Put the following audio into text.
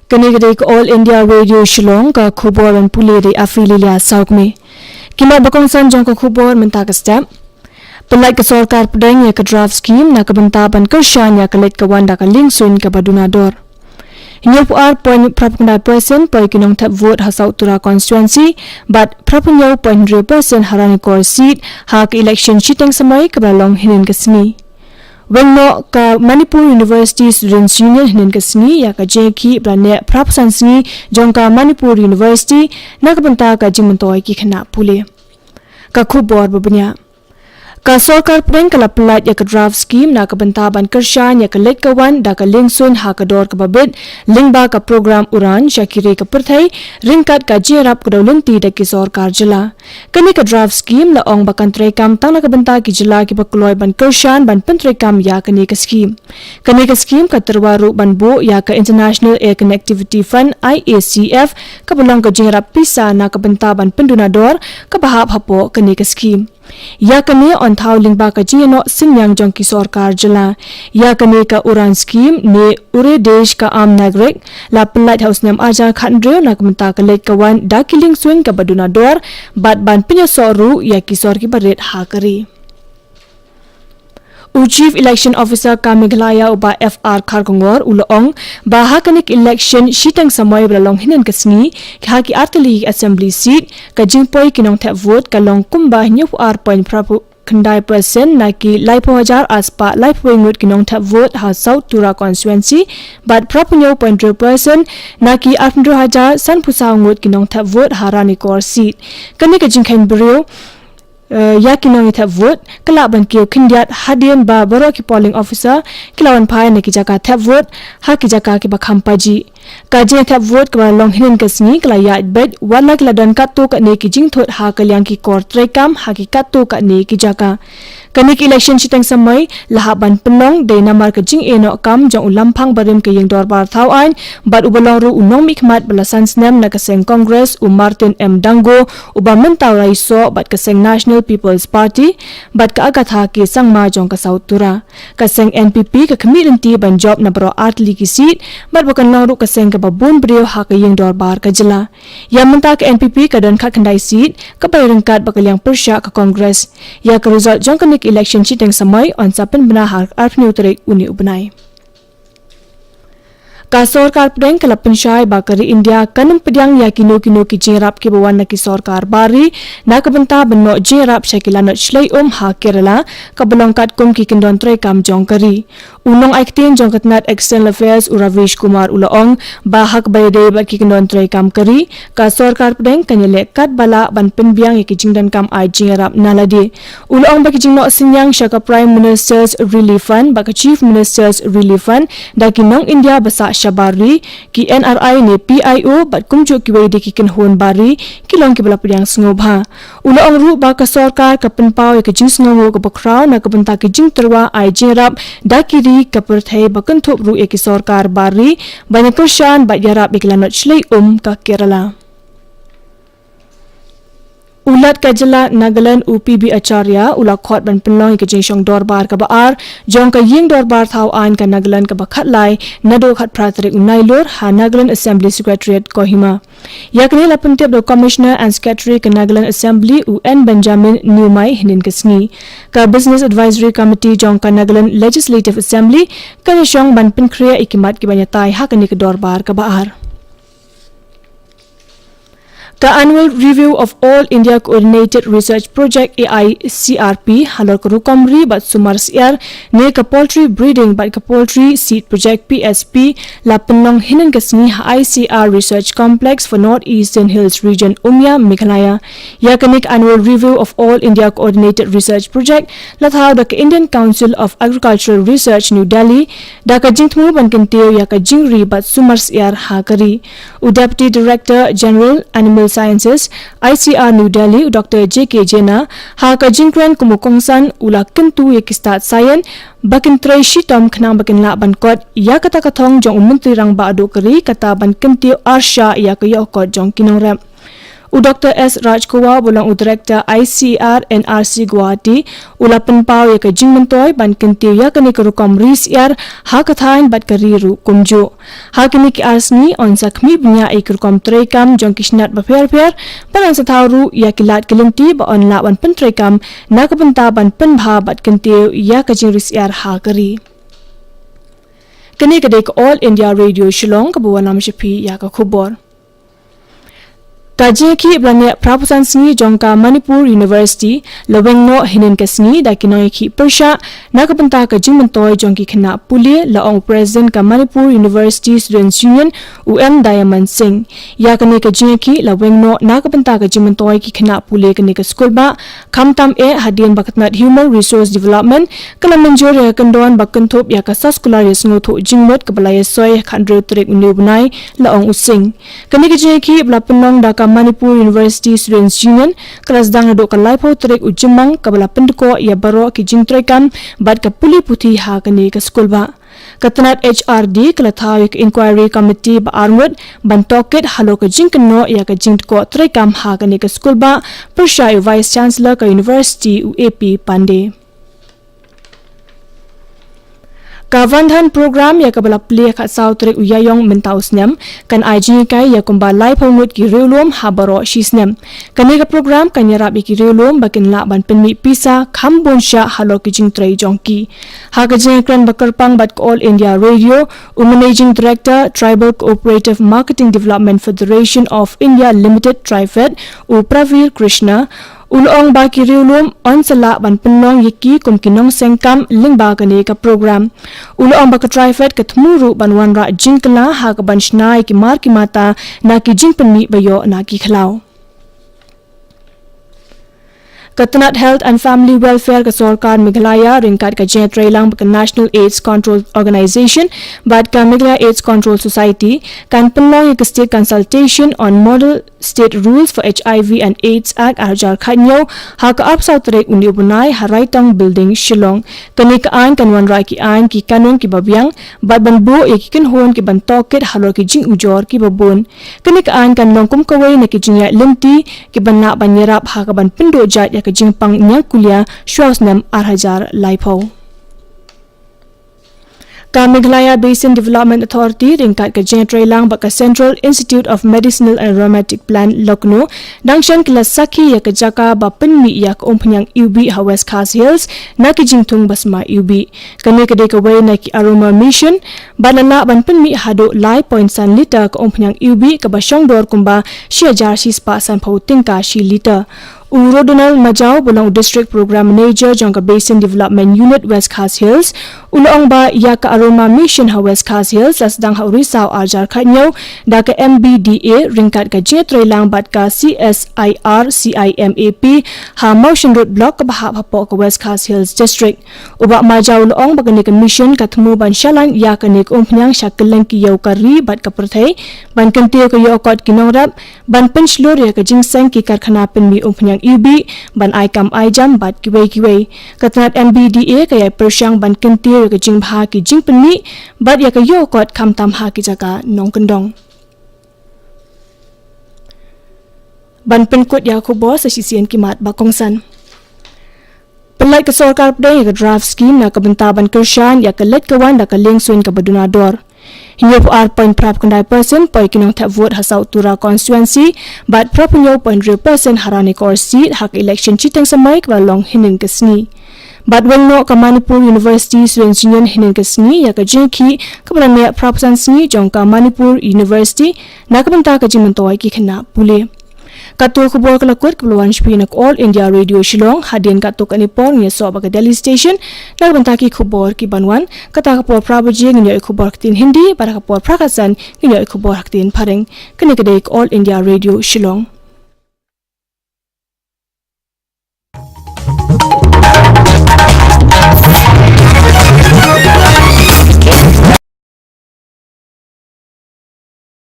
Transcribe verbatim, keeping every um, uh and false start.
Kane ka dei ka All India Radio Shillong, ka khubor ban pule da i Afrililia Sawkmie. Ki mat ba kongsan jong ka khubor mynta ka step. Pyllait ka sorkar pdeng ïa ka draft scheme na ka bynta ban kyrshan ïa ka leit ka wan da ka liengsuiñ kaba duna dor. Hynñiewphew ar point phra phew khyndai percent poi ki nongthep vote ha South Tura constituency, bad phra phew hynñiew point hynriew percent ha Ranikor seat ha ka election shiteng samoi kaba la long hynnin ka sngi. Weng noh ka Manipur University Students Union hynnin ka sngi ïa ka jingïakhih ba la neh phra phew san sngi jong ka Manipur University na ka bynta ka jingmyntoi ki khynnah pule. Ka khubor ba bniah. Ka sorkar pdeng ka la pyllait ïa ka draft scheme na ka bynta ban kyrshan ïa ka leit ka wan da ka liengsuiñ ha ka dor kaba bit, lyngba ka program UDAN sha ki ri ka pyrthei, ryngkat ka jingïarap ka dewlynti da ki sorkar jylla. Kane ka draft scheme la ong ba kan treikam tang na ka bynta ki jylla kiba kloi ban kyrshan ban pyntreikam ïa kane ka scheme. Kane ka scheme ka tyrwa ruh ban buh ïa ka International Air Connectivity Fund, I A C F, kaba long ka jingïarap pisa na ka bynta ban pynduna dor kaba hap hapoh kane ka scheme. Ïa kane yn thaw lyngba ka jingïakhih synñiang jong ki sorkar jylla. Ïa kane ka UDAN scheme ne Ure Desh Ka Aam Nagarik la pyllait ha u snem ar hajar khathynriew na ka bynta ka leit ka wan da ki liengsuiñ kaba duna dor bad ban pynïasoh ruh ïa ki sor kiba rit ha ka ri. U Chief Election Officer ka Meghalaya u Bah F R Kharkongor u la ong ba ha kane ka election shiteng samoi ba la long hynnin ka sngi ha ki artylli ki assembly seat, ka jingpoi ki nongthep vote ka long kumba hynñiewphew ar point phra phew khyndai percent na ki laiphew hajar ar spah laiphew wei ngut ki nongthep vote ha South Tura constituency, bad phra phew hynñiew point hynriew percent na ki arphew hynriew hajar sanphew saw ngut ki nongthep vote ha Ranikor seat. Kane ka jingkheiñ briew, eh, ïa ki nongthep vote ka lah ban kiew khyndiat hadien ba baroh ki polling officer ki la wan phai na ki jaka thep vote ha ki jaka kiba kham pajih. Ka jingthep vote kaba long hynnin ka sngi ka la ïaid beit, wat la ki la don katto katne ki jingthut ha ka liang ki kor treikam ha ki katto katne ki jaka. Kane ka election shiteng samoi la hap ban pynlong dei namar ka jingïehnoh kam jong u Lamphang Barim ka Ïing Dorbar Thaw Aiñ bad uba long ruh u nongmihkhmat ba la san snem na ka seng Congress, u Martin M Dango, uba mynta u la ïasoh bad ka seng National People's Party, bad ka Agatha K Sangma jong ka South Tura. Ka seng N P P ka khmih lynti ban jop na baroh artylli ki seat, bad ba kan long ruh ka seng kaba bun briew ha ka Ïing Dorbar ka jylla. Ïa mynta ka N P P ka don khatkhyndai seat, kaba ïaryngkat bad ka liang pyrshah ka Congress. Ïa ka result jong kane ka election shiteng samoi yn sa pynbna ha ka arphew hynñiew tarik une u bnai. Ka sorkar pdeng ka la pynshai ba ka ri India kan ym pdiang ïa kino kino ki jingïarap kiba wan na ki sorkar bar ri na ka bynta ban noh jingïarap sha ki lanot shlei um ha Kerala, kaba long katkum ki kyndon treikam jong ka ri. U nongai ktien jong ka tnad External Affairs u Raveesh Kumar u la ong ba ha kaba ïadei bad ki kyndon treikam ka ri, ka sorkar pdeng kan ïaleh katba lah ban pynbiang ïa ki jingdonkam ai jingïarap na lade. U la ong ba ki jingnoh synñiang sha ka Prime Minister's Relief Fund bad ka Chief Minister's Relief Fund da ki nong India ba sah shabar ri, ki N R I ne P I O bad kumjuh kiwei de ki kynhun bar ri, ki long kiba la pdiang sngewbha. U la ong ruh ba ka sorkar ka pynpaw ïa ka jingsngewnguh kaba khraw na ka bynta ka jingtyrwa ai jingïarap da ki ri ka pyrthei, ba kynthup ruh ïa ki sorkar bar ri ban ïakyrshan bad ïarap ïa ki lanot shlei um ka Kerala. U Lat ka jylla Nagaland u P B Acharya u la khot ban pynlong ïa ka jingshong dorbar kaba ar jong ka Ïing Dorbar Thaw Aiñ ka Nagaland kaba khatlai naduh khatphra tarik u Nailur ha Nagaland Assembly Secretariat, Kohima. Ïa kane la pyntip da u Commissioner and Secretary ka Nagaland Assembly u N Benjamin Newmai hynnin ka sngi. Ka Business Advisory Committee jong ka Nagaland Legislative Assembly kan ïashong ban pynkhreh ïa ki mat kiban ïatai ha kane ka dorbar kaba ar. Ka Annual Review of All India Coordinated Research Project, A I C R P, halor ka rukom ri bad sumar syiar ne ka Poultry Breeding bad ka Poultry Seed Project, P S P, la pynlong hynnin ka sngi ha I C R Research Complex for North Eastern Hills Region, Umia, Meghalaya. Ïa kane ka Annual Review of All India Coordinated Research Project la thaw da ka Indian Council of Agricultural Research, New Delhi, da ka jingthmu ban kyntiew ïa ka jingri bad sumar syiar ha ka ri. U Deputy Director General Animal Sciences, I C R New Delhi, u Doctor J K Jena, ha ka jingkren kum u kongsan u la kyntu ïa ki stad science ba kin trei shitom khnang ba kin lah ban kot ïa kata ka thong jong u Myntri Rangbah duh ka ri, kata ban kyntiew arshah ïa ka ïoh kot jong ki nongrep. U Dr S Rajkhowa, ba long u Director I C R N R C Guwahati, u la pynpaw ïa ka jingmyntoi ban kyntiew ïa kane ka rukom ri syiar ha ka thaiñ bad ka ri ruh kumjuh. Ha kine ki ar sngi yn sa khmih bniah ïa ki rukom treikam jong ki shnat bapher bapher, bad yn sa thaw ruh ïa ki lad ki lynti ba yn lah ban pyntreikam na ka bynta ban pynbha bad kyntiew ïa ka jingri syiar ha ka ri. Kane ka dei ka All India Radio Shillong kaba wanlam sha phi ïa ka khubor. Ka jingïakhih ba la neh phra phew san sngi jong ka Manipur University la weng noh hynnin ka sngi da ki nongïakhih pyrshah na ka bynta ka jingmyntoi jong ki khynnah pule, la ong u President ka Manipur University Students Union, u M Diamond Singh. Ïa kane ka jingïakhih la weng noh na ka bynta ka jingmyntoi ki khynnah pule kane ka skulbah, khamtam eh hadien ba ka tnat Human Resource Development ka la mynjur ïa ka kyndon ba kynthup ïa ka soskular ïasngewthuh jingmut kaba la ïasoi ha ka khathynriew tarik une u bnai, la ong u Singh. Kane ka jingïakhih ba la pynlong da ka Manipur University Students Union ka la sdang naduh ka laiphew tarik u Jymmang, kaba la pyndkoh ïa baroh ki jingtreikam bad ka pule puthi ha kane ka skulbah. Ka tnat H R D ka la thaw ïa ka inquiry committee ba arngut ban tohkit halor ka jingkynnoh ïa ka jingtkoh treikam ha kane ka skulbah, pyrshah ïa u Vice Chancellor ka University, u A P Pandey. Ka Van Dhan Program ïa kaba la plie ha ka saw tarik u Ïaïong mynta u snem, kan ai jinghikai ïa kumba laiphew ngut ki riewlum ha baroh shi snem. Kane ka program kan ïarap ïa ki riewlum ba kin lah ban pynmih pisa kham bun shah halor ki jingtrei jong ki. Ha ka jingïakren ba kyrpang bad ka All India Radio, u Managing Director, Tribal Cooperative Marketing Development Federation of India Limited, TRIFED, u Pravir Krishna, u la ong ba ki riewlum yn sa lah ban pynlong ïa ki kum ki nongseng kam lyngba kane ka program. U la ong ba ka TRIFED ka thmu ruh ban wanrah jingkylla ha kaban shna ïa ki mar ki mata na ki jingpynmih ba ïoh na ki khlaw. Ka tnat Health and Family Welfare ka sorkar Meghalaya ryngkat ka jingïatreilang bad ka National AIDS Control Organization bad ka Meghalaya AIDS Control Society kan pynlong ïa ka State Consultation on Model State Rules for H I V and AIDS Act ar hajar khatñiew ha ka arphew saw tarik une u bnai ha Raitong Building, Shillong. Kane ka aiñ kan wanrah ki aiñ ki kanun kiba biang bad ban buh ïa ki kynhun kiban tohkit halor ki jingujor kiba bun. Kane ka aiñ kan long kum kawei na ki jingïaid lynti kiban lah ban ïarap ha kaban pynduh jait ïa ka jingpang ñiangkulia shuwa u snem ar hajar laiphew. Ka Meghalaya Basin Development Authority ryngkat ka jingïatreilang bad ka Central Institute of Medicinal and Aromatic Plant, Lucknow, dang shen ki la sakhi ïa ka jaka ba pynmih ïa ka umphniang iwbih ha West Khasi Hills na ki jingthung ba sma iwbih. Kane ka dei kawei na ki Aroma Mission bad la lah ban pynmih haduh lai point san litre ka umphniang iwbih kaba shong dor kumba shi hajar shi spah sanphew tyngka shi litre. U Rodonald Majaw, ba long u District Program Manager jong ka Basin Development Unit West Khasi Hills, u la ong ba ïa ka Aroma Mission ha West Khasi Hills la sdang ha u Risaw ar hajar khatñiew da ka M B D A ryngkat ka jingïatreilang bad ka C S I R C I M A P ha Mawshynrut Block kaba hap hapoh ka West Khasi Hills District. U Bah Majaw u la ong ba kane ka mission ka thmu ban shah laiñ ïa kane ka umphniang sha kylleng ki ïew ka ri bad ka pyrthei, ban kyntiew ka ïoh kot ki nongrep, ban pynshlur ïa ka jingseng ki karkhana pynmih umphniang iwbih, ban ai kam ai jam bad kiwei kiwei. Ka tnat M B D A ka ïai pyrshang ban kyntiew ïa ka jingbha ki jingpynmih bad ïa ka ïoh kot khamtam ha ki jaka nongkyndong. Ban pynkut ïa ka khubor sa shisien ki mat ba kongsan. Pynlait ka sorkar pdeng ïa ka draft scheme na ka bynta ban kyrshan ïa ka leit ka wan da ka liengsuiñ kaba duna dor. Hynñiewphew ar point phra khyndai percent poi ki nongthep vote ha South Tura constituency bad phra phew hynñiew point hynriew percent ha Ranikor seat ha ka election shiteng samoi kaba la long hynnin ka sngi. Bad weng noh ka Manipur University Students Union hynnin ka sngi ïa ka jingïakhih kaba la neh phra phew san sngi jong ka Manipur University na ka bynta ka jingmyntoi ki khynnah pule. Kato ka khubor ka la kut kaba la wan sha phi na ka All India Radio Shillong. Hadien katto katne por ngin ïasoh bad ka Delhi Station na ka bynta ki khubor ki ban wan. Kata ka por phra baje ngin ïoh ïa ka khubor ha ka ktien Hindi bad ha ka por phra khatsan ngin ïoh ïa ka khubor ha ka ktien Phareng. Kane ka dei ka All India Radio Shillong.